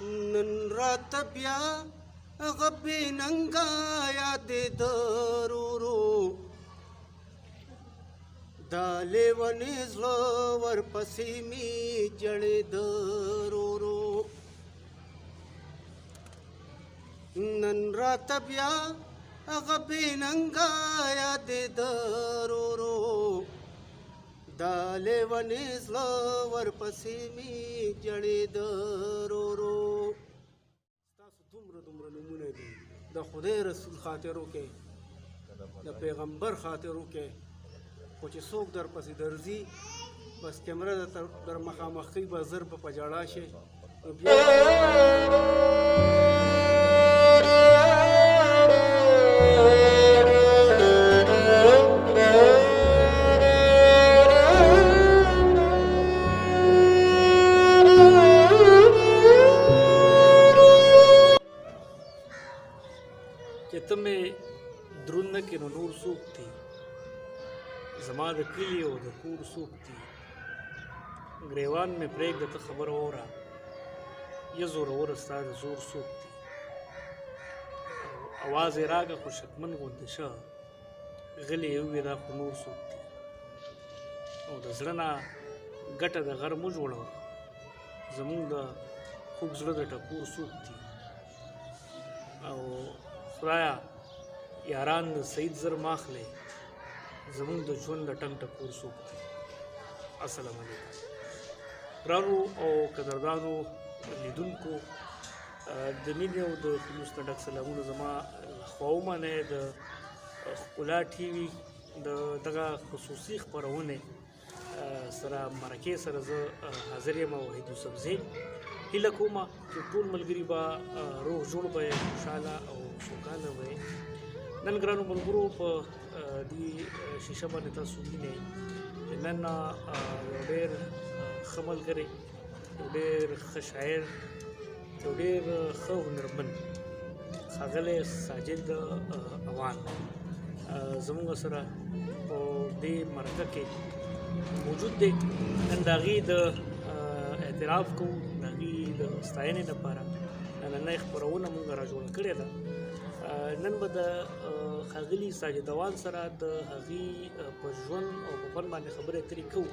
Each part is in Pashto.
نن راته بیا هغه بې ننګه یادېده ورو، دا لیونی زړه ورپسې مې ژړېده ورو. نن راته بیا هغه بې ننګه یادېده ورو، دا لیونی زړه ورپسې مې ژړېده ورو. ستاسو دومره دومره نومونه دي، د خدای رسول خاطر وکړئ، د پیغمبر خاطر وکړئ، خو چې څوک در پسې درځي بس کیمره در مخامخ کوي، به زر به په ژړا شي. نو بیا چې ته مې دروند نه کړې نو نور څوک دي، زما د کلي او د کور څوک دي. ګریوان مې پرېږده ته خبره واوره، یه زوروره ستا د زور څوک دي. اواز یې راکړه خو شکمن غوندې شه، غلی یې وویل دا خو نور څوک دي. او د زړه نه ګټه د غر مو جوړوه، زمونږ د خوږ زړه د ټکور څوک دي. او خدایا یاران د سعید زر ماخلې، زمونږ د ژوند د ټنګ ټکور څوک دي. السلام علیکم ګرانو او قدردانو لیدونکو، د مینې او د خلوص نه ډک سلامونه زما لخوا ومنئ. د ښکلا ټي وي د دغه خصوصي خپرونې سره مرکې سره زه حاضر یم وحید یوسفزی. هیله کوم چې ټول ملګري به روغ جوړ به یې، خوشحاله او سوکاله به یې. نن ګرانو ملګرو په دې شیشه باندې تاسو وینئ چې نن یو ډېر ښه ملګری، یو ډېر ښه شاعر، یو ډېر ښه هنرمند ښاغلی ساجد اوان زموږ سره په دې مرکه کې موجود دی. نن د هغې د اعتراف کوو، د هغې د ستاینې لپاره نننۍ خپرونه موږ را جوړه کړې ده. نن به د ښاغلي ساجد اوان سره د هغې په ژوند او په فن باندې خبرې اترې کوو.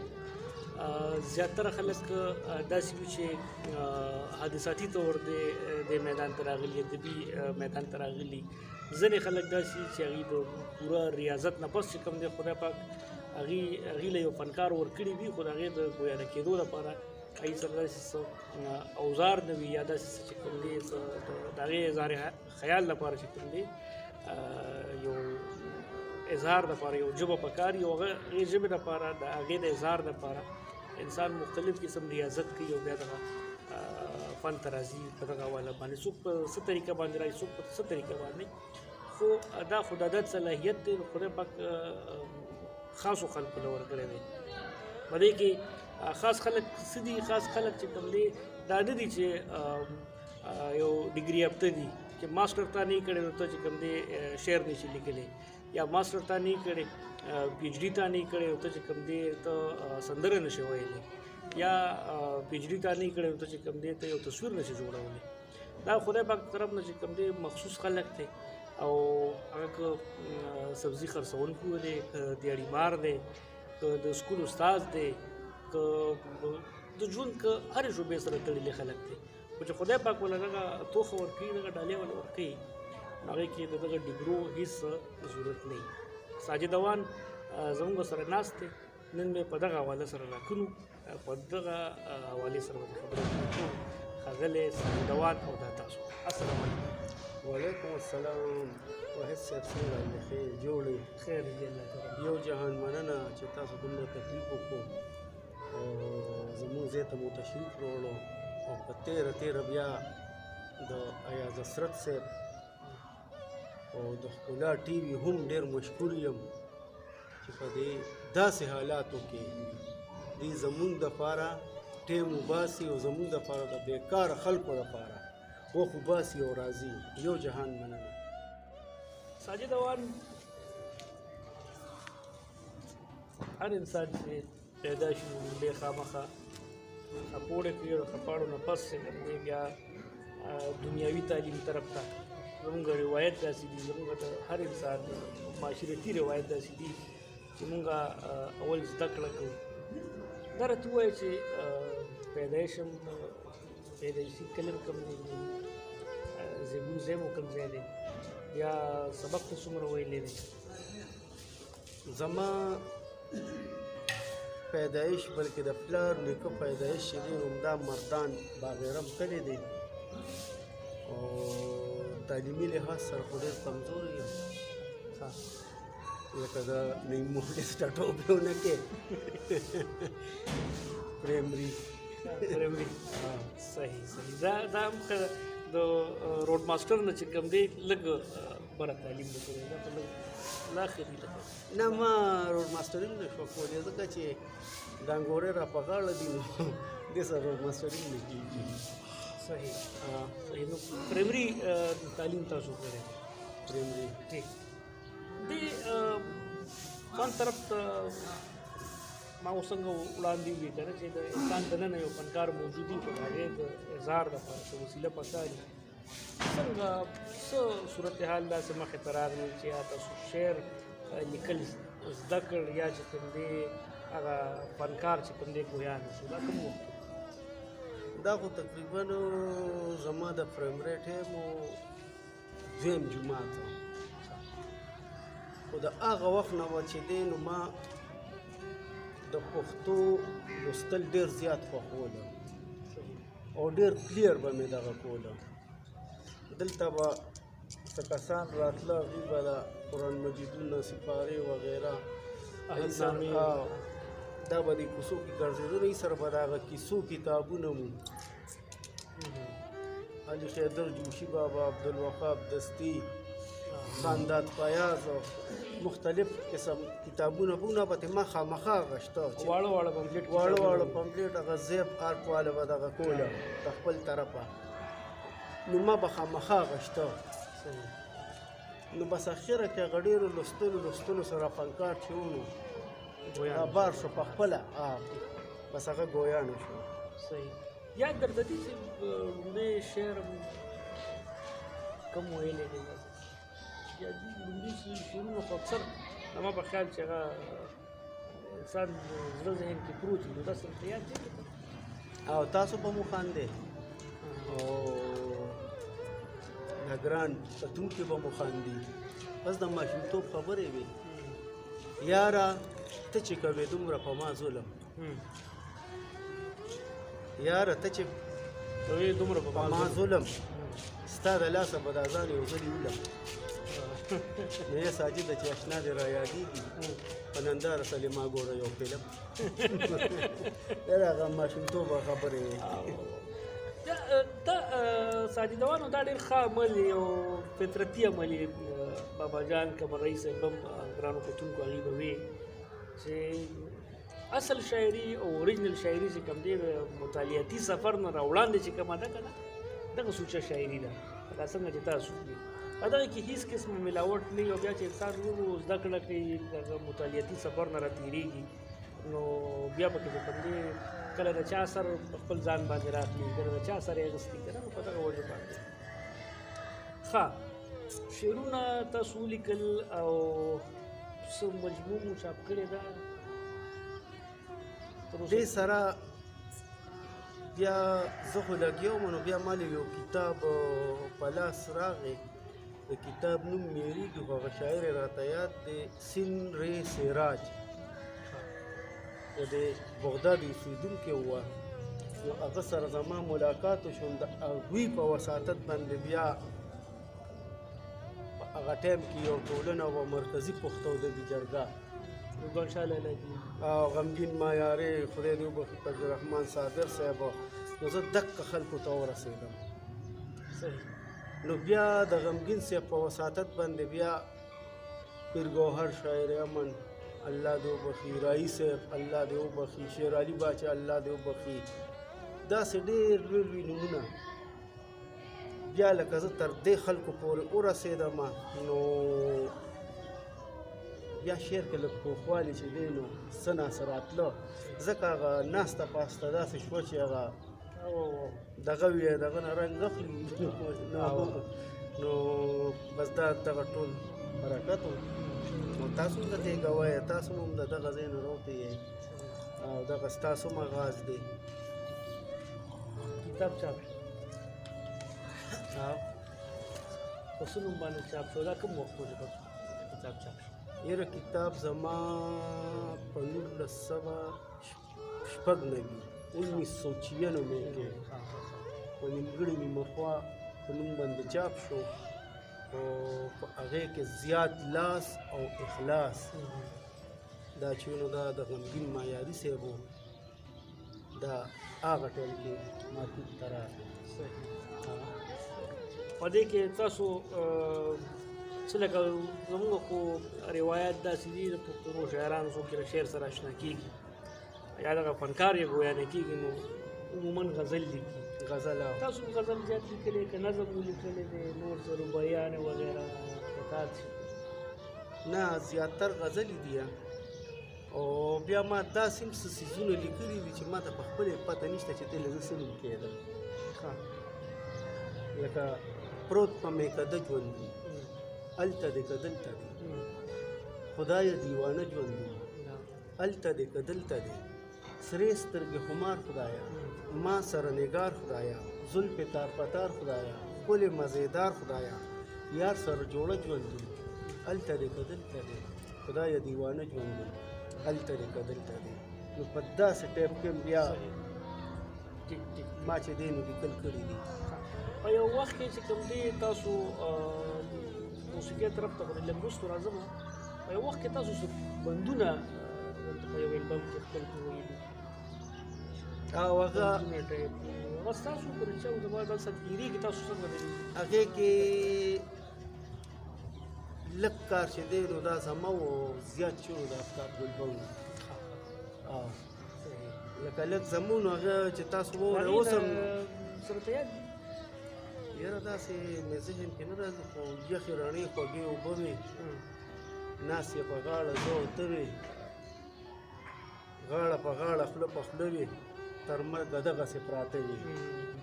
زیاتره خلک داسې وي چې حادثاتي طور د میدان ته راغلي، ادبي میدان ته راغلي. ځینې خلک داسې چې هغوی د پوره ریاضت نه پس چې کوم دی خدای پاک هغوی له یو فنکار ورکړي وي، خو د هغې د ګویانه کېدو لپاره هغوی سره داسې څه اوزار نه وي، یا داسې څه چې کوم دی څه د هغې اظهار خیال لپاره چې کوم دی یو اظهار دپاره یو ژبه پکار وي، او هغې ژبې دپاره د هغې د اظهار دپاره انسان مختلف قسم ریاضت کوي او بیا دغه فن ته راځي. په دغه حواله باندې څوک په څه طریقه باندې راځي، څوک په څه طریقه باندې، خو دا خداداد صلاحیت دی، خدای پاک خاصو خلکو له ورکړی دی. په دې کې خاص خلک څه دي؟ خاص خلک چې کوم دی دا نه دي چې یو ډیګري یافته دي چې ماسټر تا نه کړی نو ته چې کوم دی شعر نه شي لیکلی، یا ماسټر تا نه کړی پی ایچ ډي تا نه کړی نو ته چې کوم دی ته سندره نه شې ویلی، یا پی ایچ ډي تا نه کړی نو ته چې کوم دی ته یو تصویر نه شې جوړولی. دا خدای پاک طرف نه چې کوم دی مخصوص خلک دی، او هغه که سبزي خرڅوونکو دی، که دیاړیمار دی، که د سکول استاد دی، که د ژوند که هرې شعبې سره تړلي خلک دی، خو چې خدای پاک وله دغه توښه ورکوي، دغه ډالۍ وله ورکوي، نو هغې کې د دغه ډیګرو هېڅ ضرورت نه وي. ساجد اوان زموږ سره ناست دی، نن مې په دغه حواله سره راکونو، په دغه حوالې سره به خبرې کوو. ښاغلی ساجد اوان او دا تاسو، السلام علیکم. وعلیکم السلام. وحید صاحب څنګه یې؟ خیر جوړ یې؟ خیر دی الله تعالی. یو جهان مننه چې تاسو دومره تکلیف وکړو او زموږ ځای ته مو تشریف راوړو، او په تېره تېره بیا د ایاز حسرت صاحب او د ښکلا ټي وي هم ډېر مشکور یم چې په دې داسې حالاتو کې دې زمونږ دپاره ټیم وباسي او زمونږ دپاره د بېکاره خلکو دپاره وخت وباسي او راځي. یو جهان مننه. ساجد اوان، هر انسان چې پیدا شي لومړی خامخا خپوړې کوي، او خپاړو نه پس چې کوم دی بیا دنیاوي تعلیم طرف ته. زمونږ روایت داسې دي، زمونږ د هر انسان معاشرتي روایت داسې دي چې مونږ اول زده کړه کوو. دا راته ووایه چې پیدایش هم پیدایشي کلم کوم دی، زیږون ځای مو کوم ځای دی، یا سبق ته څومره ویلی دی؟ زما پیدایش بلکې د پلار نیکه پیدایش چې دی همدا مردان باغیرم کلی دی، او تعلیمي لحاظ سره خو ډېر کمزوری یم، لکه د نعیم مخلص ټاټوبی ونه کې پرایمري. پرایمري، صحیح صحیح. دا هم ښه د روډ ماسټر نه چې کوم دی لږ بره تعلیم به کړی، دا خو لږ لا ښه دي. لکه نه، ما روډ ماسټري نه شوه کولی، ځکه چې ډانګورې را په غاړه دي، نو دې سره روډ ماسټري نه کېږي. صحیح صحیح. نو پرایمري تعلیم تاسو کړی؟ پرایمري. ټیک. دې ځان طرف ته ما اوس څنګه وړاندې وویل که نه چې د انسان دننه یو فنکار موجود وي، خو د هغې د اظهار دپاره څه وسیله پکار وي. څنګه څه صورتحال داسې مخې ته راغلی چې یا تاسو شعر لیکل زده کړ، یا چې کوم دی هغه فنکار چې کوم دی ګویان شو، دا کوم وخت؟ دا خو تقریبا زما د پرایمري ټایم و، دویم جومات و، خو د هغه وخت نه وه چې دی نو ما د پښتو لوستل ډېر زیات خوښوله او ډېر کلیر به مې دغه کوله. دلته به څه کسان راتله، هغوی به د قرآن مجیدونه، سپارې وغیره، دا به د کوڅو کې ګرځېدو، نو سره به د هغه کیسو کتابونه مو، علي حیدر جوشي بابا، عبدالوهاب دستي، خانداد فیاض، مختلف قسم کتابونه بونه به ترې ما خامخا غشته، واړه واړه پمفلېټ، واړه واړه پمفلېټ، هغه زیب آرټ واله به دغه کوله د خپل طرفه، نو ما به خامخا غشته. نو بس اخره کې هغه ډېرو لوستلو لوستلو سره فنکار چې و، نو دا بار شو په خپله، بس هغه ګویانه شو. صحیح. یاد درته دي چې لومړی شعر کوم ویلی دی؟ یا لومړي شعرونه خو اکثر زما په خیال چې هغه انسان زړه ذهن کې پروت وي، نو داسې درته یاد دی؟ او تاسو به مو خاندئ او دا ګران کتونکي به مو خاندي. بس د ماشومتوب خبرې وې. یاره ته چې کوې دومره په ما ظلم، یاره ته چې کوې دومره په ما ظلم، ستا د لاسه به دا ځان یو ځلې ولم. نو یې ساجده چې اشنا دې را یادېږي، په ننداره سلې ما ګوره یو فلم. یاره هغه ماشومتوب خبرې وې. دا ساجدوانو دا ډېر ښه عمل یو فطرتي عمل یې. بابا جان قمر رئیس صاحب هم ګرانو کتونکو هغوی به وي چې اصل شاعري او اوریجنل شاعري چې کوم دی د مطالعاتي سفر نه راوړاندې چې کومه ده که نه، دغه سوچه شاعري ده، لکه څنګه چې تاسو وویل. په دغه کې هیڅ قسم ملاوټ نه وي، او بیا چې انسان ورو زده کړه کوي، دغه مطالعاتي سفر نه راتېرېږي، نو بیا پکې چې کوم دی کله د چا سر په خپل ځان باندې راخلي، کله د چا سر یې اخیستي که نه، نو په دغه وجه باندې. ښه، شعرونه تاسو ولیکل او څه مجموع مو چاپ کړې ده؟ دې سره بیا زه خو لګیا وم، نو بیا ما له یو کتاب په لاس راغی، د کتاب نوم مې هېرېږي خو هغه شاعر یې راته یاد دی، سین ری سراج، د بغداد اوسېدونکی و. نو هغه سره زما ملاقات وشو، د هغوی په وساطت باندې بیا په هغه ټایم کې یو ټولنه وه، مرکزي پښتو ادبي جرګه، رضوان شاه لالاجي او غمګین مایارې، خدای دې وبخښي عبدالرحمن صابر صاحب. نو زه دقه خلکو ته ورسېدم. نو بیا د غمګین صاحب په وساطت باندې بیا پیر ګوهر شاعر امن الله دې وبخښي، راهي صاحب الله دې وبخښي، شیر علي باچا الله دې وبخښي، داسې ډېر لوی لوی نومونه. بیا لکه زه تر دې خلکو پورې ورسېدم، نو بیا شعر کې لږ پوخوالی چې دی نو څه ناڅه راتله، ځکه هغه ناسته پاسته داسې شوه چې هغه دغه وي، دغه نه رنګ اخلي. نو بس دا دغه ټول برکت و. نو تاسو هم د دې ګواه یې، تاسو هم د دغه ځای نه راوتی یې او دغه ستاسو هم اغاز دی. کتاب چاپ شو؟ په څه نوم باندې چاپ شو؟ دا کوم وخت و چې کتاب چاپ شو؟ یاره کتاب زما په 1996، 1996 کې په نیمګړې نیمه خوا په نوم باندې چاپ شو، او په هغې کې زیات لاس او اخلاص دا چې نو دا د غمګین معیاري صاحب و، دا هغه ټایم کې مارکیټ ته راغی. په دې کې تاسو څه لکه زموږ خو روایت داسې دي، د پښتنو شاعرانو څوک چې له شعر سره اشنا کېږي یا دغه فنکار یې ګویانه کېږي، نو عموماً غزل لیکي. غزل تاسو غزل زیات لیکلی که نظم مو لیکلی دی، نور څه رباعیانې وغیره قطعات؟ نه، زیاتر غزلې دي. او بیا ما داسې هم څه څیزونه لیکلي دي چې ما ته په خپلې پته نشته چې دې له زه څه نوم کېدم. لکه پروت په میکده ژوند دي، هلته دی که دلته دی، خدایه دیوانه ژوند دي، هلته دی که دلته دی، سرې سترګې خمار خدایه، ما سره نګار خدایه، زلفې تار په تار خدایه، ښکلې مزیدار خدایه، یار سره جوړه ژوند دي، هلته دی که دلته دی، خدایه دیوانه ژوند دي، هلته دی که دلته دی. نو په داسې ټایپ کې بیا ما چې دی نو لیکل کړي دي. په یو وخت کې چې کوم دی تاسو موسیقۍ طرف ته خو لږ وروسته راځم، په یو وخت کې تاسو څه بندونه دلته په یو البم کې خپل کې ویلي؟ او هغه هغه ستاسو پر چا و؟ زما دلته تېرېږي، تاسو څنګه دی؟ هغې کې لږ کار چې دی نو دا زما و، زیات چې و د افتاب ګلبن و. لکه لږ زموږ نو هغه چې تاسو واورئ اوس هم سره ته یاد دي؟ یاره داسې مې ذهن کې نه راځي، خو یخې رڼې خوږې اوبه وې، ناست یې په غاړه زه او ته وې، غاړه په غاړه خوله په خوله وې، تر مرګه دغسې پراته وي،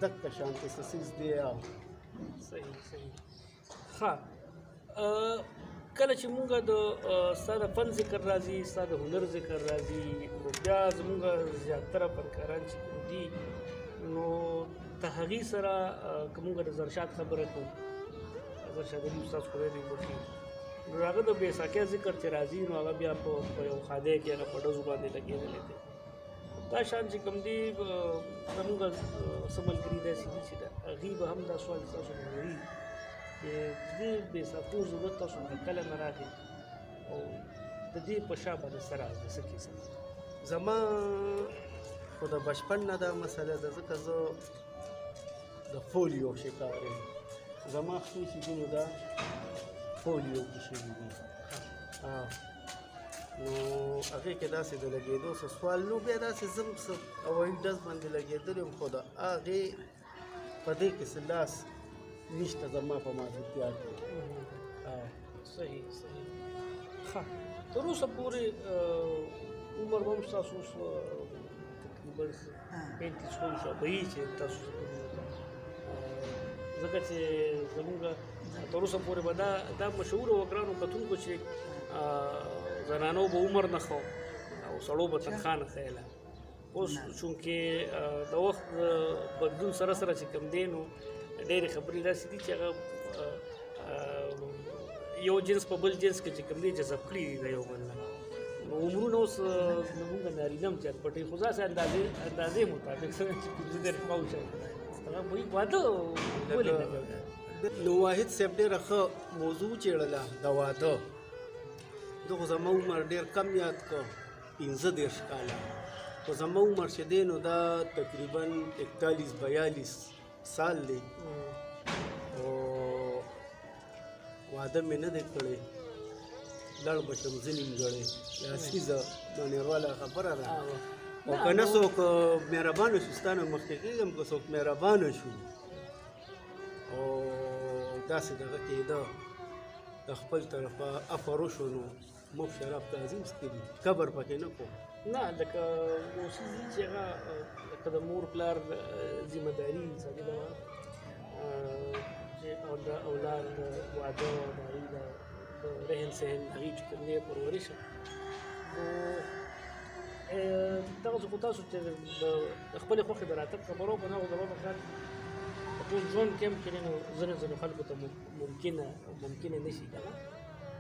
دقه شانتې څه څیز دی. او صحیح صحیح. ښه، کله چې مونږ د ستا د فن ذکر راځي، ستا د هنر ذکر راځي، نو بیا زمونږ زیاتره فنکاران چې کوم دي نو د هغې سره که مونږ د زرشاد خبره کوو، زرشاد علي استاد خدای دې وبخښي، نو هغه د بیساکۍ ذکر چې راځي نو هغه بیا په یو ښادۍ کې هغه په ډزو باندې لګېدلی دی. دا شان چې کوم دی زمونږ څه ملګري داسې دي چې د هغوی به هم دا سوال ستاسو نه لري چې دې بیساکو ضرورت تاسو ته کله نه راغی او د دې په شا باندې څه راز دی، څه کیسه ده؟ زما خو د بچپن نه دا مسله ده، ځکه زه د پولیو شکار یم. زما خپې چې دي نو دا پولیو کې شوي دي. نو هغې کې داسې د لګېدو څه سوال نو بیا داسې زه هم څه هوایي ډز باندې لګېدلی وم، خو د هغې په دې کې څه لاس نشته زما په معذورتیا کې. صحیح صحیح. ښه، تر اوسه پورې عمر به هم ستاسو اوس تقریباً 35 خو شو به یي چې تاسو څه کوم، ځکه چې زمونږ تر اوسه پورې به دا مشهوره وه ګرانو کتونکو چې زنانو به عمر نه ښو او سړو به تنخوا نه ښیله. اوس چونکې د وخت بدلون سره سره چې کوم دی نو ډېرې خبرې داسې دي چې هغه یو جنس په بل جنس کې چې کوم دی جذب کړي دي د یو بل نه. نو عمرونه اوس زمونږ نارینه هم زیات پټوي، خو داسې اندازې مطابق څنګه چې 35 پاوشه هغه به یې واده ولې نه کوي؟ نو واحد صاحب ډېره ښه موضوع چېړله د واده. ده خو زما عمر ډېر کم یاد کړ، 35 کاله، خو زما عمر چې دی نو دا تقریباً 41 42 سال دی. او واده مې نه دی کړی، لړ به شم زه نیمګړی، لاسیزه مانېرواله خبره ده. او که نه څوک مهربانه شو، ستا نه مخکې کېږم، که څوک مهربانه شو او داسې دغه کېده د خپل طرفه افر وشو نو مفت شراب ته عظیم څښلي، قبر پکې نه کوم. نه لکه یو څیز دي چې هغه لکه د مور پلار ذمه داري ساجد اوان چې او د اولاد د واده او د هغوی د رهن سهن هغوی چې کوم دی پرورش، نو دغسې. خو تاسو چې د خپلې خوښې د راتګ خبره وکړه، نو زما په خیال په ټول ژوند کې هم چې دی نو ځینو ځینو خلکو ته ممکنه نه شي که نه.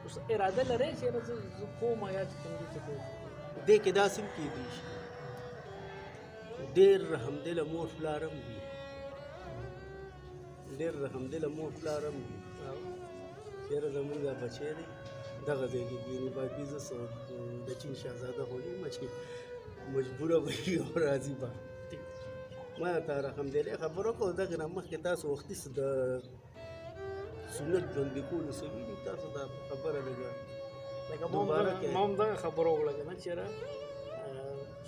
اوس اراده لرئ چې یاره زه کوم یا چې کوم دي چې کوم دې کې داسې هم کېدی شي، ډېر رحمدله مور پلار هم وي، ډېر رحمدله مور پلار هم وي چې یاره زمونږ دا بچی دی دغه ځای کې کښېني، باقي زه څه د چین شهزاده خو نه یم چې مجبوره به وي او راځي به. ما ته رحمدلې خبره وکړه. دغې نه مخکې تاسو وختي څه د سنت ژوندي کولو څه ویلي، تاسو دا خبره لږه لکه ما هم دغه خبره وکړه که نه چې یاره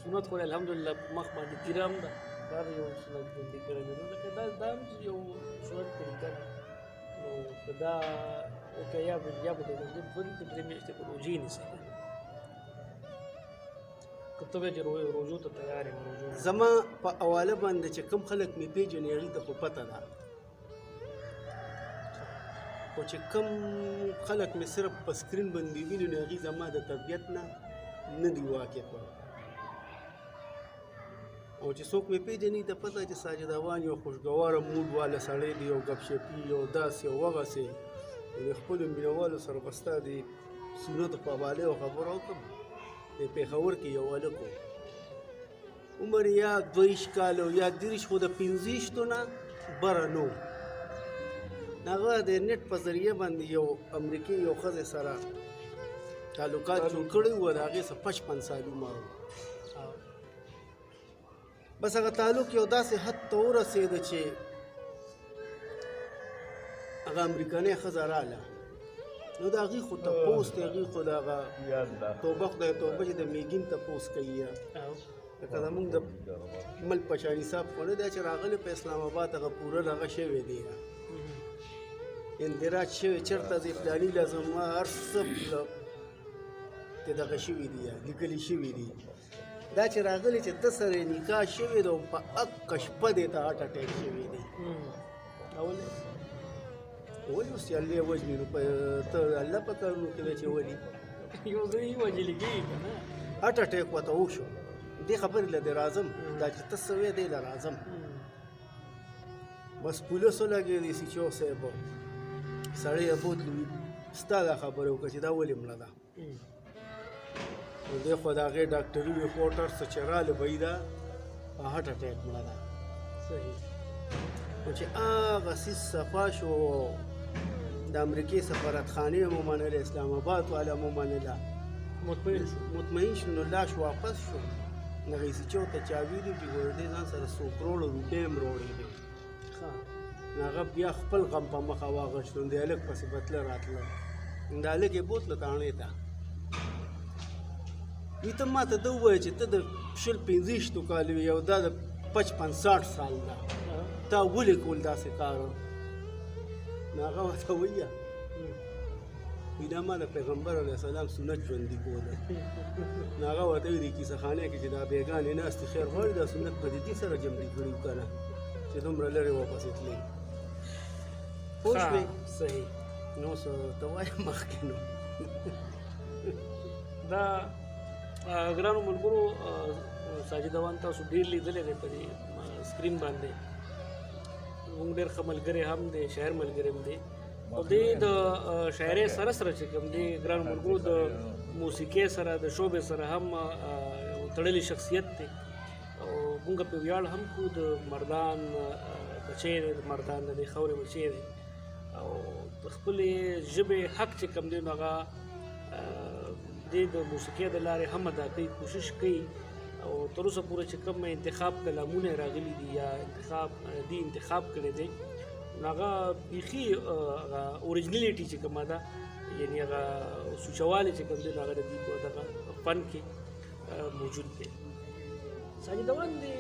سنت خو الحمدلله په مخ باندې تیره هم ده، دا یو سنت ژوندي کړی دی، نو لکه دا هم یو سنت طریقه ده. نو که دا وکړه یا به د روژې دوه که درې میاشتې به روژې نیسې که نه، که ته وایې چې روژو ته تیار یم. روژو زما په حواله باندې چې کوم خلک مې پېژني هغوی ته خو پته ده، خو چې کوم خلک مې صرف په سکرین باندې ویني نو هغوی زما د طبیعت نه نه دي واقف. او چې څوک مې پېژني ته پته چې ساجد اوان یو خوشګواره موډ والا سړی دی، یو ګپ شپي، یو داسې یو هغسې. د خپلو مینهوالو سره به ستا د سنتو په حواله یو خبره وکړم. د پېښور کې یو هلک و، عمر یا 22 کاله یا 23، خو د 25 نه بره نه و. هغه د نت په ذریعه باندې یو امریکې یو ښځې سره تعلقات جوړ کړي وو، د هغې څه 55 سال عمر و. بس هغه تعلق یو داسې حد ته ورسېده چې هغه امریکنۍ ښځه راله، نو د هغې خو تپوس دی، هغې خو د هغه توبه خدای توبه چې د میګین تپوس کوي، لکه زمونږ د ملک پشاني صاحب خو نه دی چې راغلی په اسلام آباد، هغه پوره دغه شوی دی، اندراج شوی، چېرته ځې فلاني لازم هر څه ته دغه شوي دي، لیکلي شوي دي. دا چې راغلی چې ده سره یې نکاح شوې ده، په اکه شپه دې ته هارټ اټیک شوی دی. ولې؟ ولې اوس چې الله یې وژني نو ته الله په کارونو کې دی چې ولي یو ځای یې وژل کېږي که نه. هارټ اټیک ورته وشو. دې خبرې له دې راځم، دا چې ته څه وایې دې له راځم. بس پولیس ولګېدی، سي چو صاحب سړی یې بوتلو، ستا دا خبره وکړه چې دا ولې مړه ده. نو دی خو د هغې ډاکټري رپورټ هر څه چې راله به یې ده په هارټ اټیک مړه ده. صحیح. نو چې هغه څیز صفا شو، د امریکې سفارتخانې هم ومنله، اسلام آباد والا هم ومنله، مطمئن شو، مطمئن شو. نو لاش واپس شو. هغې سي چو ته چا ویلي چې ګوره دې ځان سره څو کروړه روپۍ هم راوړې دي. نو هغه بیا خپل غم په مخه واغښت، نو د هلک پسې به تله راتله، د هلک یې بوتله تاڼې ته. وی ته ما ته ده ووایه چې ته د 20 25 کالو یې او دا د 55 60 سال ده، تا ولې کول داسې کار؟ نو هغه ورته وایي وی دا ما د پیغمبر علیه السلام سنت ژوندي کوله. نو هغه ورته وایي د کیسه خانې کې چې دا بیګانې ناستې خیر غواړي، دا سنت به د دې سره جمدي کړي که نه چې دومره لرې واپسې تلې. پوه شوې؟ صحیح. نو څه ته وایې مخکې نو دا ګرانو ملګرو ساجد اوان تاسو ډېر لیدلی دی په دې سکرین باندې، موږ ډېر ښه ملګری هم دی، شاعر ملګری هم دی، او دی د شاعرۍ سره سره چې کوم دی ګرانو ملګرو د موسیقۍ سره د شعبې سره هم یو تړلی شخصیت دی، او موږ په ویاړ هم کوو. د مردان بچی دی، د مردان د دې خاورې بچی دی، او د خپلې ژبې حق چې کوم دی نو هغه دی د موسیقۍ د لارې هم ادا کوي، کوشش کوي. او تر اوسه پورې چې کوم انتخاب کلامونه راغلي دي یا انتخاب دی انتخاب کړی دی، نو هغه بیخي هغه اورجینالټي چې کومه ده، یعنی هغه سوچوالی چې کوم دی نو هغه د دې په دغه فن کې موجود دی. ساجد اوان دی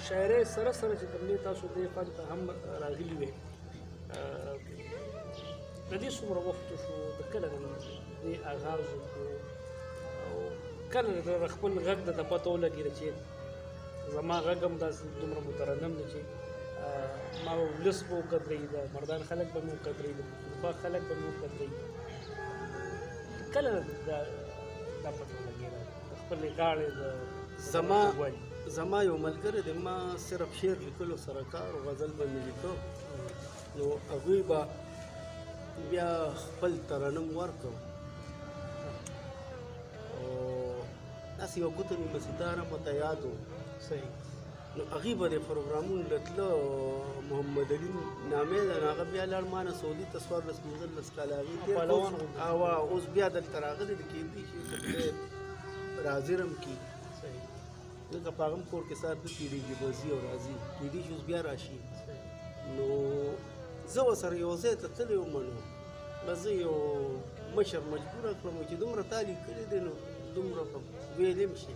شاعرۍ سره سره چې کوم دی تاسو دې فن ته هم راغلي وئ. د دې څومره وخت شو، د کله د دې آغاز وکړو او کله د خپل غږ د ته پته ولګېده چې زما غږ هم داسې دومره مترنم دی چې ما به ولس به وقدروي، د مردان خلک به مې وقدروي، د پښتونخوا خلک به مې وقدروي. کله دا پته ولګېده د خپلې غاړې د زما یو ملګری دی، ما صرف شعر لیکلو سره کار او غزل به مې لیکو، نو هغوی به بیا خپل ترنم ورکړ او داسې یو ګوته نیمه ستاره مو ته یاد و. صحیح. نو هغوی به د پروګرامونو له تله، محمد علي نامې ده، نو هغه بیا لاړ ما نه سعودي ته 14 15 کاله هغې تېر کړ. اوس بیا دلته راغلی دی، کېدای شي چې خدای راضي هم کړي، ځکه په هغه هم کور کې سات نه تېرېږي، به ځي او راځي، کېدای شي اوس بیا راشي. نو زه ورسره یو ځای ته تللی وم، نو بس زه یو مشر مجبوره کړم چې دومره تا لیکلی دی نو دومره به ویلی هم شي.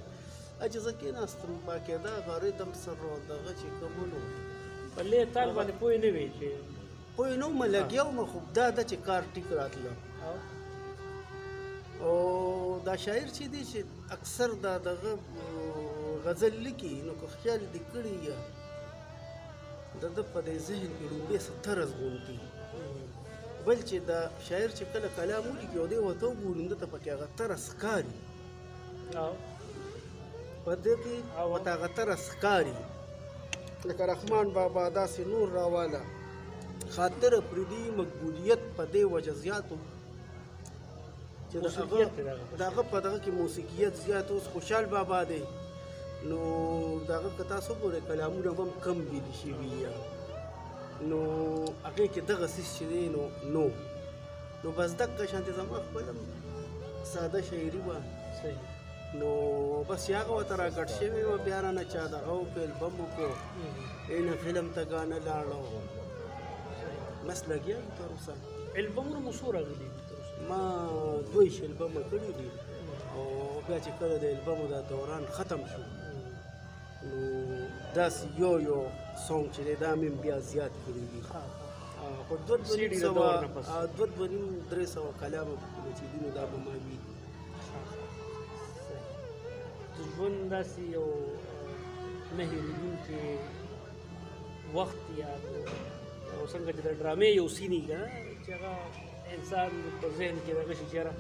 چې زه کېناستم باقاعده هغه ریتم سره دغه چې کوم نو په لې تال باندې پوه نه وې چې پوه نه وم، لګیا وم، خو دا ده چې کار ټیک راتله. او دا شاعر چې دی چې اکثر دا دغه غزل لیکي، نو که خیال دې کړی یا د ده په دې ذهن کې ړومبی څه طرز غوندي، بل چې دا شاعر چې کله کلام ولیکي او دی ورته وګوري نو ده ته پکې هغه طرز ښکاري، په دې کې ورته هغه طرز ښکاري. لکه رحمان بابا داسې نور راواله، خاطر افریدي مقبولیت په دې وجه زیات و چې د هغه په دغه کې موسیقیت زیات. اوس خوشحال بابا دی، نو د هغه که تاسو وګورئ کلامونه به هم کم ویلي شوي، نو هغې کې دغه څیز چې دی نو نو بس دقه شانتې زما خپل هم ساده شاعري وه. نو بس چې هغه ورته راګډ شوی وه، بیا رانه چا دغه وکړو، البم وکړو، اینه فلم ته ګانه لاړو، بس لګیا یو تر اوسه. البمونه مو څو راغلي دي تر اوسه؟ ما 22 البمه کړي دي، او بیا چې کله د البمو دا دوران ختم شو نو داسې یو یو سونګ چې دی دا مې بیا زیات کړي دي. خو 2.5 300 کلامه پکې چې دي نو دا به ما وي. د ژوند داسې یو نه هېرېدونکی وخت یا او څنګه چې د ډرامې یو سین وي که نه، چې هغه انسان په ذهن کې دغه شي چې یاره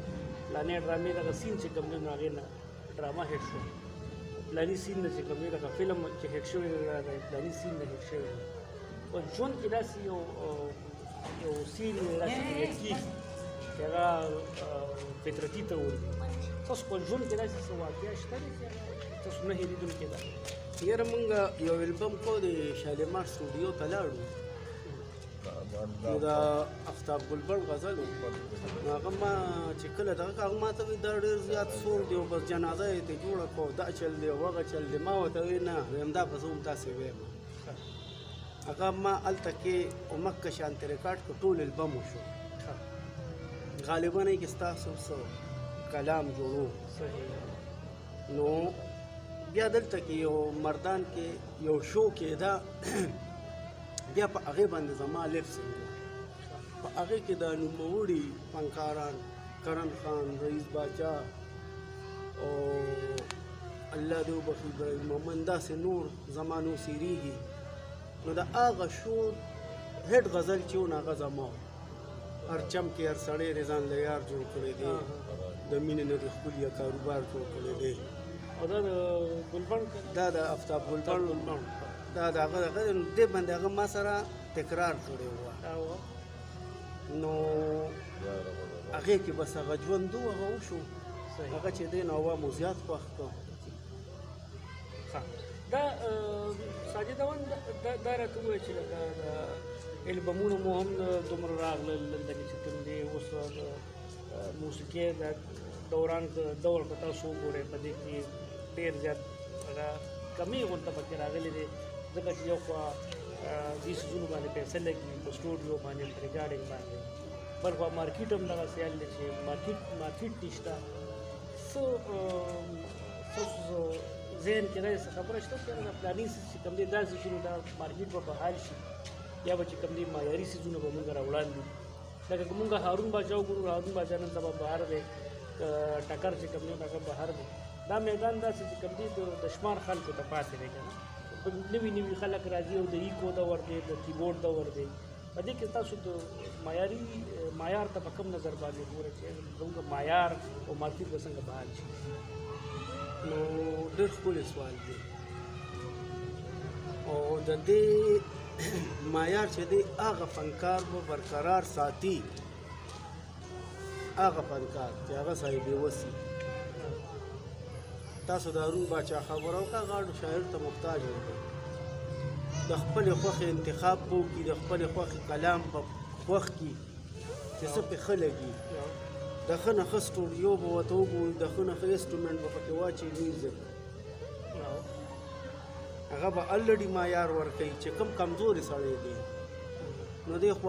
فلانې ډرامې دغه سین چې کوم دی نو هغې نه ډرامه هېټ شوه، فلاني سین نه چې کوم دی دغه فلم چې هېټ شوی دی د فلاني سین نه هېټ شوی دی. په ژوند کې داسې یو یو سین داسې هېټ کېږي چې هغه فطرتي طور دی. تاسو په ژوند کې داسې څه واقعه شته دی چې تاسو نه هېرېدونکې ده؟ یاره مونږ یو البم کو د شالیمار سټوډیو ته لاړو، نو د افتاب ګلبڼ غزل و، نو هغه ما چې کله دغه هغه ما ته وایي دا ډېر زیات سوړ دی او بس جنازه یې ترې جوړه کړه او دا چل دی او هغه چل دی. ما ورته وایي نه، وایم دا به زه هم تاسې وایم. هغه ما هلته کې همکه شانتې ریکارډ کړ، ټول البم وشو. غالبا یې کې ستاسو څه کلام جوړو. نو بیا دلته کې یو مردان کې یو شو کېده، بیا په هغې باندې زما لیپ سینګ و. په هغې کې د نوموړي فنکاران کرن خان، رئیس باچا او الله دې وبخښي ابراهیم مومند، داسې نور زمانو سیریږي. نو د هغه شو هېټ غزل چې و نو هغه زما و. هر چم کې هر سړی دې ځان له یار جوړ کړی دی، د مینې نه دې ښکلي کاروبار جوړ کړی دی. او دا د ګلبڼ، دا د افتاب ګلبڼ، دا د هغه دغه دې باندې هغه ما سره تکرار کړی و. نو هغې کې بس هغه ژوند و، هغه وشو، هغه چې دی نو عوامو زیات خوښ کړ. دا ساجد اون دا راته ووایه چې لکه د البمونه مو هم دومره راغلل دلته کې چې کوم دی اوس موسیقي د دوران دور که تاسو وګورئ په دې کې ډېر زیات هغه کمې غونته پکې راغلي دی، ځکه چې یو خوا دې څیزونو باندې پیسې لګي په سټوډیو باندې، په ریکارډینګ باندې، بل خوا مارکیټ هم دغسې حال دی چې مارکیټ نشته. څه ستاسو ذهن کې داسې څه خبره شته چې دا فلاني څیز چې کوم دی داسې شي نو دا مارکیټ به بحال شي، یا به چې کوم دی معیاري څیزونه به موږ راوړاندې کړو؟ لکه که مونږ هارون باچا وګورو، هارون باچا نن سبا بهر دی، که ټکر چې کوم دی هغه بهر دی. دا میدان داسې چې کوم دی د شمار خلکو ته پاتې دی که نه، نوي نوي خلک راځي او د ایکو دور دی، د کیبورډ دور دی. په دې کې تاسو د معیاري معیار ته په کوم نظر باندې ګورئ چې زموږ معیار او مارکیټ به څنګه بحال شي؟ نو ډېر ښکلی سوال دی، او د دې معیار چې دی هغه فنکار به برقرار ساتي، هغه فنکار چې هغه صاحب وسي. تاسو د هارون باچا خبره وکړه، غاړو شاعر ته محتاج دی، د خپلې خوښې انتخاب به وکړي، د خپلې خوښې کلام به خوښ کړي چې څه پې ښه لګي، د ښه نه ښه سټوډیو به ورته وګوري، د ښه نه ښه انسټرومنټ به پکې واچوي، میوزک هغه به الریډي معیار ورکوي. چې کوم کمزوري سړی دی نو دی خو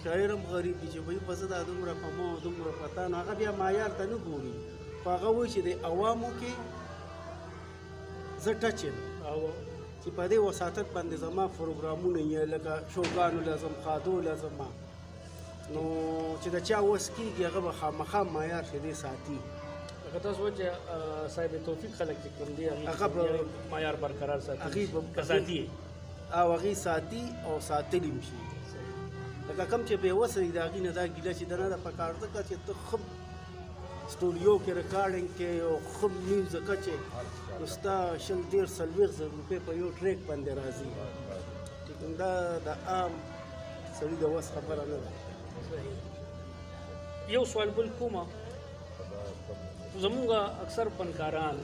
شاعر هم غریب دی چې وایي په زه دا دومره په ما او دومره په تا، نو هغه بیا معیار ته نه ګوري، خو هغه وایي چې د عوامو کې زه ټچ یم، چې په دې وساطت باندې زما پروګرامونه یې لکه شوګانو له ځم، ښادو له ځم، نو چې د چا وس کېږي هغه به خامخا معیار چې دی ساتي. لکه تاسو وایئ چې صاحب توفیق خلک چې کوم دی هغه به معیار برقرار ساتي، هغې به که ساتي یې؟ او هغې ساتي او ساتلی هم شي. لکه کوم چې بې وسه دي د هغې نه دا ګیله چې د نه ده پکار، ځکه چې ته ښه سټوډیو کې ریکارډینګ کې او ښه میوزک چې نو ستا 20 30 40 زره روپۍ په یو ټریک باندې راځي. دا د عام سړي د وس خبره نه ده. یو سوال بل کومه، زمونږ اکثر فنکاران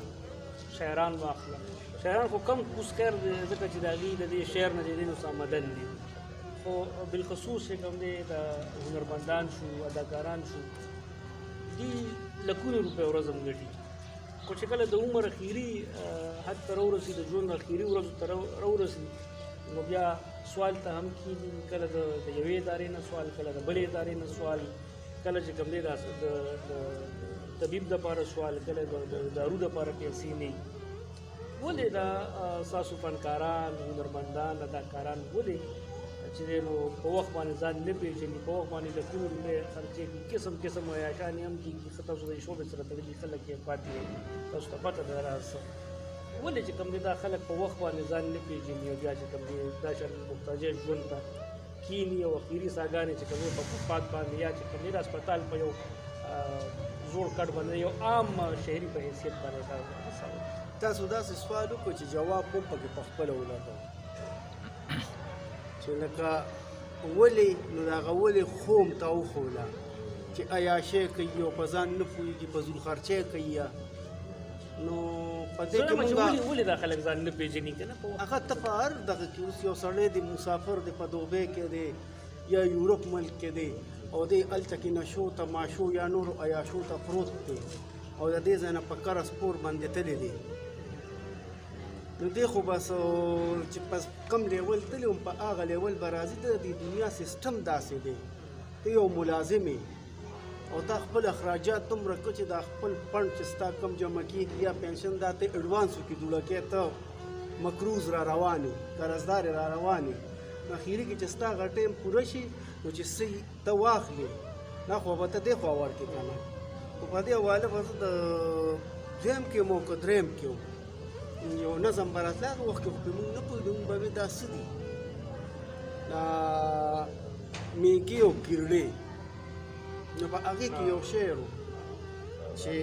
شاعران واخله، شاعران خو کم کوس خیر دی ځکه چې د هغوی د دې شعر نه چې دی نو څه آمدن دی، خو بالخصوص چې کوم دی د هنرمندان شو، اداکاران شو، دوی لکونه روپۍ ورځ هم ګټي، خو چې کله د عمر اخري حد ته راورسي، د ژوند اخري ورځو ته راورسي، نو بیا سوال ته هم کېږي، کله د یوې ادارې نه سوال، کله د بلې ادارې نه سوال، کله چې کوم دی د طبیب دپاره سوال، کله د دارو دپاره پیسې نه وي. ولې دا ستاسو فنکاران، هنرمندان، اداکاران ولې چې دی نو په وخت باندې ځان نه پېژني، په وخت باندې لکونه روپۍ خرچې کړي، قسم قسم عیاشانې هم کېږي؟ ښه تاسو د شعبې سره تړلي خلک یې پاتې یئ، تاسو ته پته ده راز څه. ولې چې کوم دی دا خلک په وخت باندې ځان نه پېژني او بیا چې کوم دی دا شان محتاجۍ ژوند ته کیني او اخري ساګانې چې کوم دی په فوټپات باندې یا چې کوم دی د هسپتال په یو زوړ کټ باندې یو عام شهري په حیثیت باندې دا تاسو داسې سوال وکړو چې جواب هم پکې په خپله ولټوو چې لکه ولې، نو د هغه ولې خوم ته وښوله چې عیاشۍ کوي او په ځان نه پوهېږي، په زور خرچۍ کوي. نو په دې کې مونږ ولې دا خلک ځان نه پېژني که نه؟ هغه ته په هر دغه کې اوس یو سړی دی، مسافر دی، په دوبۍ کې دی یا یورپ ملک کې دی، او دی هلته کې نشو تماشو یا نورو عیاشو ته پروت دی او د دې ځای نه په قرض پور باندې تللی دی، نو دی خو بس چې پس کم لیول تللی هم په هغه لیول به راځي. ته د دې دنیا سیستم داسې دی، ته یو ملازم یې او تا خپل اخراجات دومره کړه چې دا خپل فنډ چې ستا کم جمع کېږي یا پنشن دا ته اډوانس وکړي، دوړه کې ته مقروض را روان یې، قرضدار را روان یې، نو اخري کې چې ستا هغه ټایم پوره شي نو چې څه ته واخلې دا خو به ته دې خوا ورکړې که نه. خو په دې حواله به زه د دویم کې وم او که دریم کې وم، یو نظم به راتله، هغه وخت کې خو پرې موږ نه پوهېدو، موږ به ویل دا څه دي، دا میږې او کیرړې. نو په هغې کې یو شعر و چې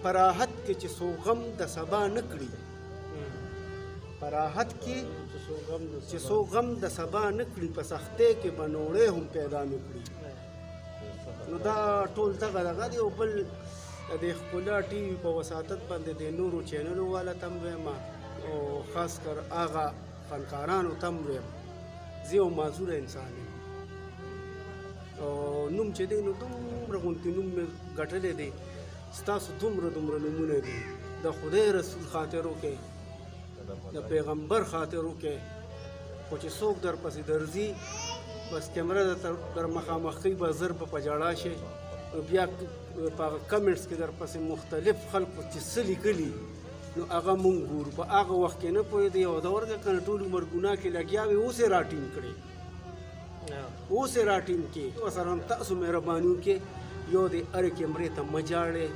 په راحت کې چې څو غم د سبا نه کړي، په راحت کې چې څو غم د سبا نه کړي، په سختۍ کې به نوړی هم پیدا نه کړي. نو دا ټول دغه دغه دی. او بل د دې ښکلا ټي وي په وساطت باندې د نورو چینلو والا ته هم وایم او خاص کر هغه فنکارانو ته هم وایم، زه یو معذوره انسان یم او نوم چې دی نو دومره غوندې نوم مې ګټلی دی، ستاسو دومره دومره نومونه دي، د خدای رسول خاطر وکړئ، د پیغمبر خاطر وکړئ، خو چې څوک در پسې درځي بس کیمره در مخامخ کوي، به زر به په ژړا شي. نو بیا په هغه کمنټس کې در پسې مختلف خلکو چې څه لیکلي نو هغه مونږ ګورو، په هغه وخت کې نه پوهېدې او دا ورکه که نه ټول عمر ګناه کې لګیا وي، اوس یې راټینګ کړې. اوس یې راټینګ کړي. ورسره هم تاسو مهرباني وکړئ، یو دې هرې کیمرې ته مه جاړئ،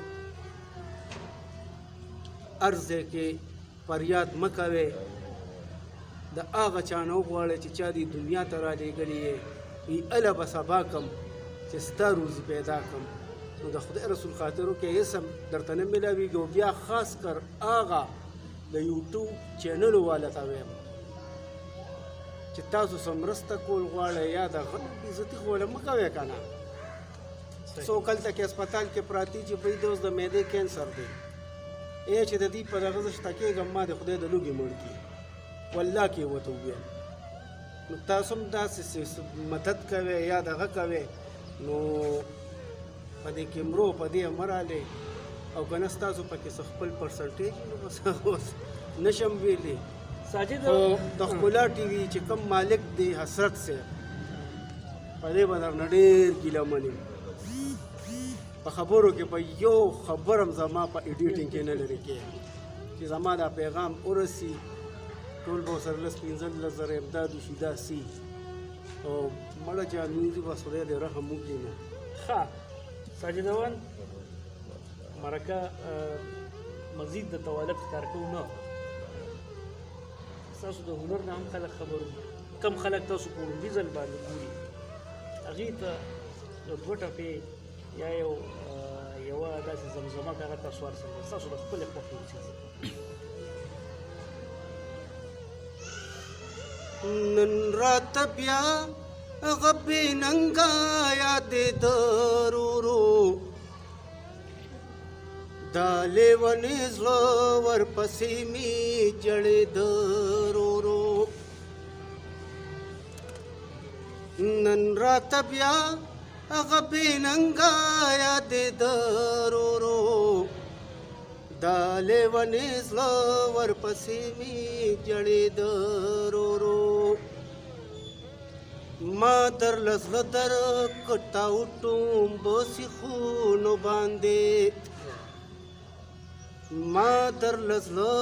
هر ځای کې فریاد مه کوئ، د هغه چا نه وغواړئ چې چا دې دنیا ته رالیږلی یې، وي هله به سبا کم چې ستا روزي پیدا کم. نو د خدای رسول خاطر وکړئ، هېڅ هم درته نه میلاویږي. او بیا خاص کر هغه د یوټیوب چینلو والا ته وایم چې تاسو څه مرسته کول غواړئ یا د هغه بېعزتي خو وله مه کوئ که نه. څوک هلته کې هسپتال کې پراته چې بهی د اوس د معدې کینسر دی، ای چې د دې په دغه زه شته کېږم، ما د خدای د لوږې مړ کړي، والله کې یې ورته وویل. نو تاسو هم داسې مدد کوئ یا دغه کوئ، نو په دې کیمرو په دې مه رالئ، او که نه ستاسو پکې څه خپل پرسنټیج نو بس هغه اوس نه شم ویلی. ساجد خو د ښکلا ټي وي چې کوم مالک دی حسرت صاحب، په دې به درنه ډېر ګیله من یم. په خبرو کې به یو خبر هم زما په ایډیټینګ کې نه لرې کېږي چې زما دا پیغام ورسي، ټول به ورسره لس پنځلس زره امداد وشي داسې. او مړه جان وینځي بس خدای دې رحم وکړي. نو ښه ساجد اوان، مرکه مزید د توالت ښکار کوو نه، ستاسو د هنر نه هم خلک خبر وي. کم خلک تاسو په لومړي ځل باندې ګوري، هغې ته یو دوه ټپې یا یوه داسې زمزمه که هغه تاسو هر څنګه ستاسو د خپلې خوښې وڅیز. نن راته بیا هغه بې ننګه یادېده ورو، دا لیونی زړه ورپسې مې ژړېده ورو. نن راته بیا هغه بې ننګه یادېده ورو، دا لیونی زړه ورپسې مې ژړېده ورو. ما در له زړه درکټاو ټومبه سیخونو باندې، ما در له زړه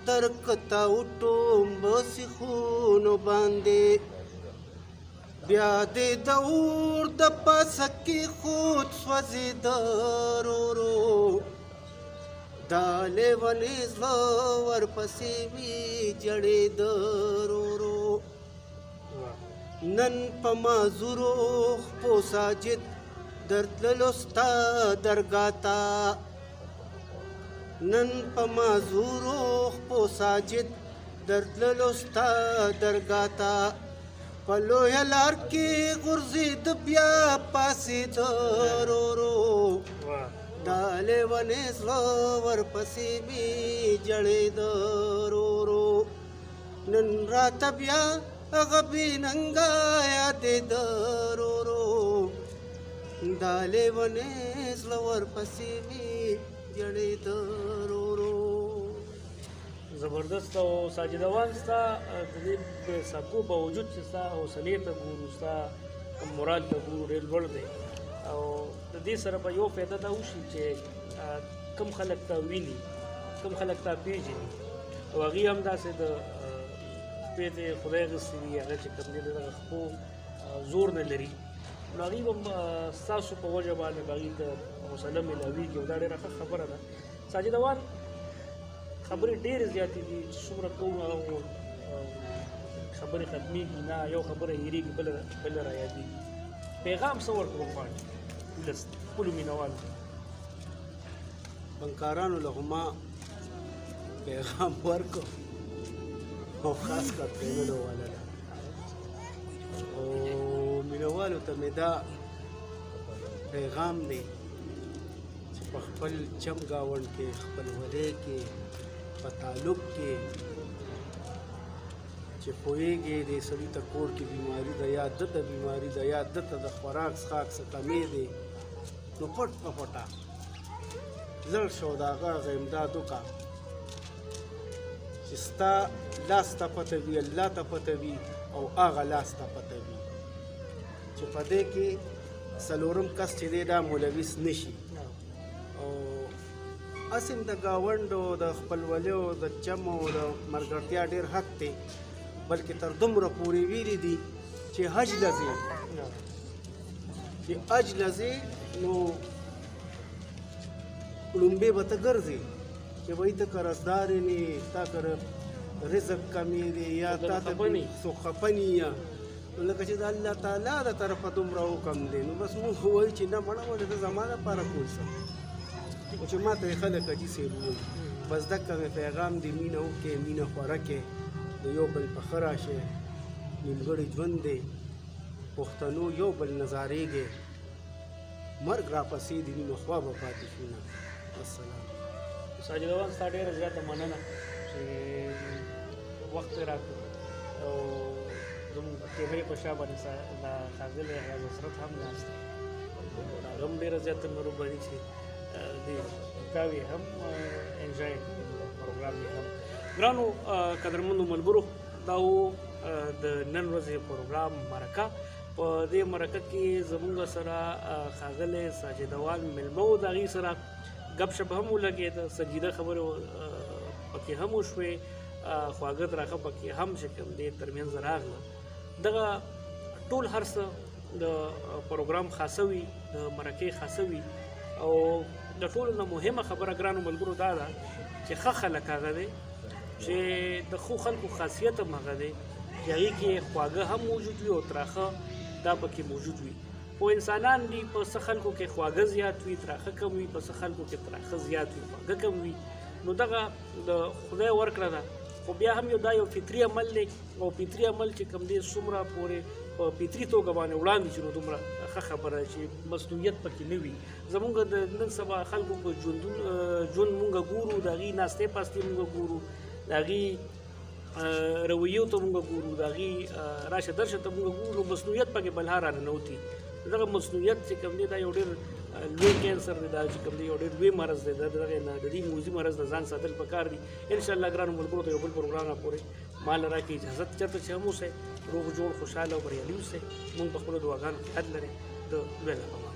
درکټاو ټومبه سیخونو باندې، بیا دې د اور د پاسه کې خود سوځېده ورو، دا لیونی زړه ورپسې مې ژړېده ورو. نن په معذورو خپو ساجد درتللو ستا درګاه ته، نن په معذورو خپو ساجد درتللو ستا درګاه ته، په لویه لار کې غورځېده بیا پاڅېده ورو، دا لیونی زړه ورپسې مې ژړېده ورو. نن راته بیا هغه بې ننګه یادېده ورو، دا لیونی زړه ورپسې مې ژړېده ورو. زبردست. او ساجد اوان، ستا د دې ساکو باوجود چې ستا حوصلې ته ګورو، ستا کوم مورال ته ګورو، ډېر لوړ دی. او د دې سره به یو فایده دا وشي چې کم خلک تا ویني، کم خلک تا پېژني، او هغوی هم داسې د خپې دې خدای اخیستي دي، هغه چې کوم دی د دغه خپو زور نه لري، نو هغوی به هم ستاسو په وجه باندې به هغوی ته حوصله میلاویږي. او دا ډېره ښه خبره ده. ساجد اوان، خبرې ډېرې زیاتې دي چې څومره کوو هغه خبرې ختمېږي نه، یو خبره هېرېږي بله رایادېږي. پیغام څه ورکړو غواړي ولس خپلو مینهوالو ته؟ فنکارانو له خو ما پیغام ورکړو، او خاص کر پېنلو والا له، او مینهوالو ته مې دا پیغام دی چې په خپل چم ګاونډ کې، خپل ولې کې، په تعلق کې چې پوهېږې دې سړي ته کور کې بیماري ده، یا ده ته بیماري ده، یا ده ته د خوراک څښاک څه کمی دی، نو پټ په پټه لړ شو د هغه هغه امداد وکړه چې ستا لاس ته پته وي، الله ته پته وي، او هغه لاس ته پته وي چې په دې کې څلورم کس چې دی دا ملوث نه شي. او هسې هم د ګاونډ او د خپلولۍ او د چم او د ملګرتیا ډېر حق دی، بلکې تر دومره پورې ویلي دي چې حج لځي، چې حج لځي نو ړومبی به ته ګرځې چې وایي ته قرضدار نه، تا کره رزق کمی دی یا تا ته څوک خفه نه یا، لکه چې د الله تعالی د طرفه دومره حکم دی، نو بس موږ وایو چې نه مړه ولې ته زما دپاره کول څه، خو چې ما ته یې خلک حاجي صاحب ووایي. بس دقه مې پیغام دی، مینه وکړئ، مینه خوره کړئ، د یو بل په ښه راشئ، نیمګړی ژوند دی، پښتنو یو بل نه ځارېږئ، مرګ راپسې دی، نیمه خوا به پاتې شو نه. والسلام. ساجد اوان ستا ډېره زیاته مننه چې وخت یې راکړ او زموږ کیمرې په شا باندې د ښاغلی ایاز حضرت هم ناست دی، هغه هم ډېره زیاته مهرباني چې دې تاوې هم انجوای پروګرام یې هم. ګرانو قدرمنو ملګرو، دا و د نن ورځې پروګرام مرکه. په دې مرکه کې زموږ سره ښاغلی ساجد اوان مېلمه و، د هغې سره ګپ شپ هم ولګېده، سنجیده خبرې پکې هم وشوې، خواږه تراخه پکې هم چې کوم دی ترمنځ راغله. دغه ټول هر څه د پروګرام خاصه وي، د مرکې خاصه وي. او د ټولو نه مهمه خبره ګرانو ملګرو دا ده چې ښه خلک هغه دی چې د ښو خلکو خاصیت هم هغه دی چې هغې کې خواږه هم موجود وي او تراخه دا پکې موجود وي. خو انسانان دي، په څه خلکو کې خواږه زیات وي تراخه کم وي، په څه خلکو کې تراخه زیات وي خواږه کم وي. نو دغه د خدای ورکړه ده، خو بیا هم یو دا یو فطري عمل دی، او فطري عمل چې کوم دی څومره پورې په فطري توګه باندې وړاندې شي نو دومره ښه خبره ده چې مصنوعیت پکې نه وي. زمونږ د نن سبا خلکو په ژوند مونږ ګورو، د هغې ناستې پاستې مونږ ګورو، د هغې رویو ته مونږ ګورو، د هغې راشه درشه ته مونږ ګورو، مصنوعیت پکې بلها راننوتي. دغه مصنوعیت چې کوم دی دا یو ډېر لوی کینسر دی، دا چې کوم دی یو ډېر لوی مرض دی، دا دغه نه د دې موذي مرض نه ځان ساتل پکار دي. انشاءالله ګرانو ملګرو ته یو بل پروګرام راپورې ما له راکړئ اجازت، چېرته چې هم اوسئ روغ جوړ خوشحاله او بریالي اوسئ. موږ په خپلو دعاګانو کې یاد لرئ. د لوی الله په امان.